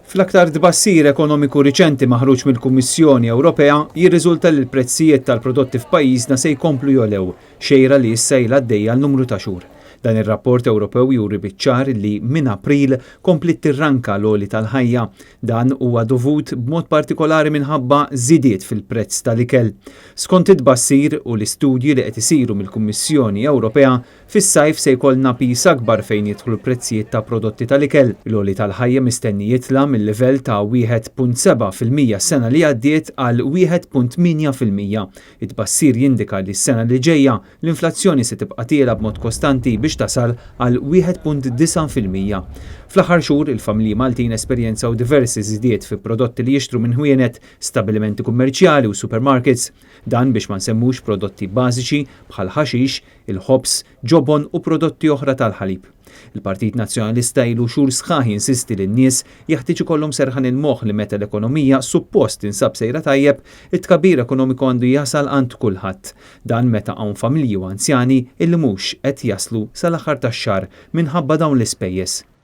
Fl-aktar tbassir ekonomiku riċenti maħruġ mill-Kummissjoni Ewropea jirriżulta li l-prezzijiet tal-prodotti f'pajjiżna se jkomplu jogħlew, xejra li issa ilha għaddejja għal numru ta' xhur. Dan ir-rapport Ewropew juri biċ-ċar li minn April kompliet tirranka l-għoli tal-ħajja. Dan huwa dovut b'mod partikolari minħabba żidiet fil-prezz tal-ikel. Skont it-tbassir u l-istudji li qed isiru mill-Kummissjoni Ewropea, Fis-sajf se jkollna piż akbar fejn jidħlu l-prezzijiet ta' prodotti tal-ikel. L-għoli tal-ħajja mistenni jitla' mil-livell ta' 1.7% s-sena li għaddiet għal 1.8%. It-tbassir jindika li s-sena li ġejja, l-inflazzjoni se tibqa' tiela' b'mod kostanti biex tasal għal 1.9%. Fl-aħħar xhur, il-familji Maltin esperjenzaw diversi żidiet fi prodotti li jixtru minn ħwienet, stabbilimenti kummerċjali u supermarkets. Dan biex ma nsemmux prodotti bażiċi bħall-ħaxix, il-ħobż, ġobon u prodotti oħra tal-ħalib. Il-Partit Nazzjonalista ilu xhur sħaħ jinsisti li n-nies jeħtieġ ikollhom serħan il-moħħ li meta l-ekonomija suppost tinsab sejra tajjeb, it-tkabbir ekonomiku għandu jasal għand kulħadd. Dan meta hawn familji u anzjani illi mhux qed jaslu sal-aħħar tax-xahar minħabba dawn l-ispejjeż.